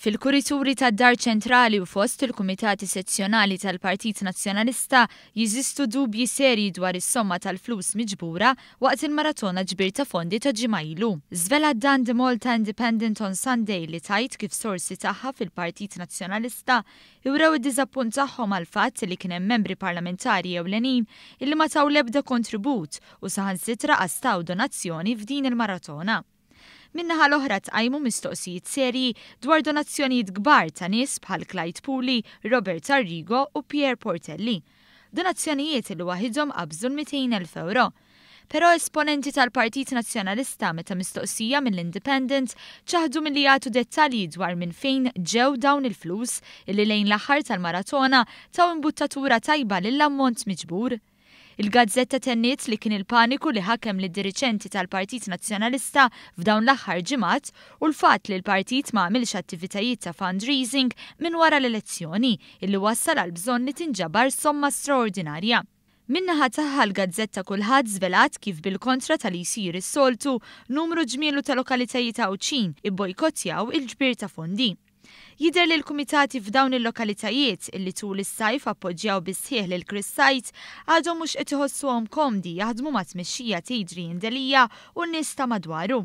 Fil-kurituri tad-Dar Ċentrali u fost il-kumitati sezzjonali tal-Partit Nazzjonalista jeżistu dubji serji dwar is-somma tal-flus miġbura waqt il-maratona ġbir ta' fondi ta' ġimgħa ilu. Żvelat dan The Malta Independent on Sunday li tgħid kif sorsi tagħha fil-Partit Nazzjonalista wrew id-diżappunt tagħhom għall-fatt li kien hemm membri parlamentari ewlenin illi ma taw l-ebda kontribut u saħansitra qas taw donazzjoni f'din il-maratona. Min-naħa l-oħra tqajmu mistoqsijiet serji dwar donazzjonijiet kbar ta' nies bħal Clyde Puli, Robert Arrigo u Pierre Portelli. Donazzjonijiet li waħidhom qabżu l-200,000 euro. Però esponenti tal-Partit Nazzjonalista meta mistoqsija mill-Independent ċaħdu milli jagħtu dettalji dwar minn fejn ġew dawn il-flus illi lejn l-aħħar tal-maratona taw imbuttatura tajba lill-ammont miġbur. Il-gazzetta tenniet li kien il-paniku li ħakem lid-diriġenti tal-Partit Nazzjonalista f'dawn l-aħħar ġimgħat u l-fatt li l-partit ma għamilx attivitajiet ta' fundraising minn wara l-elezzjoni illi wassal għal bżonn li tinġabar somma straordinarja. Min-naħa tagħha l-gazzetta Kullħadd żvelat kif bil-kontra ta' li jsir is-soltu, numru ġmielu ta' lokalitajiet Għawdxin ibbojkottjaw il-ġbir ta' fondi. Jidher li l-kumitati f'dawn il-lokalitajiet, illi tul is-sajf appoġġjaw bis-sħiħ lil Chris Said, għadhom mhux qed iħossuhom komdi jaħdmu mat-tmexxija t'Adrian Delia u n-nies ta' madwaru.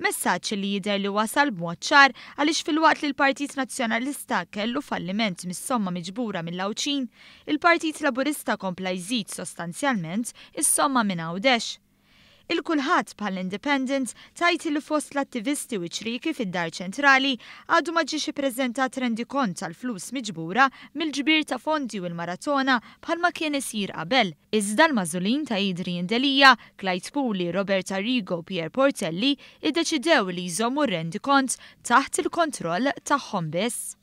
Messaġġ illi jidher li wasal b'mod ċar għaliex filwaqt li l-Partit Nazzjonalista kellu falliment mis-somma miġbura mill-Għawdxin, il-Partit Laburista kompla jżid sostanzjalment is-somma minn Għawdex. Il-Kullħadd, bħall-Independent, tgħid li fost l-attivisti u ċrieki fid-Dar Ċentrali għadu ma ġiex ippreżentat rendikont tal-flus miġbura mill-ġbir ta' fondi u l-maratona bħalma kien isir qabel. Iżda l-magħżulin ta' Adrian Delia, Clyde Puli, Robert Arrigo u Pierre Portelli iddeċidew li jżommu r-rendikont taħt il-kontroll tagħhom biss.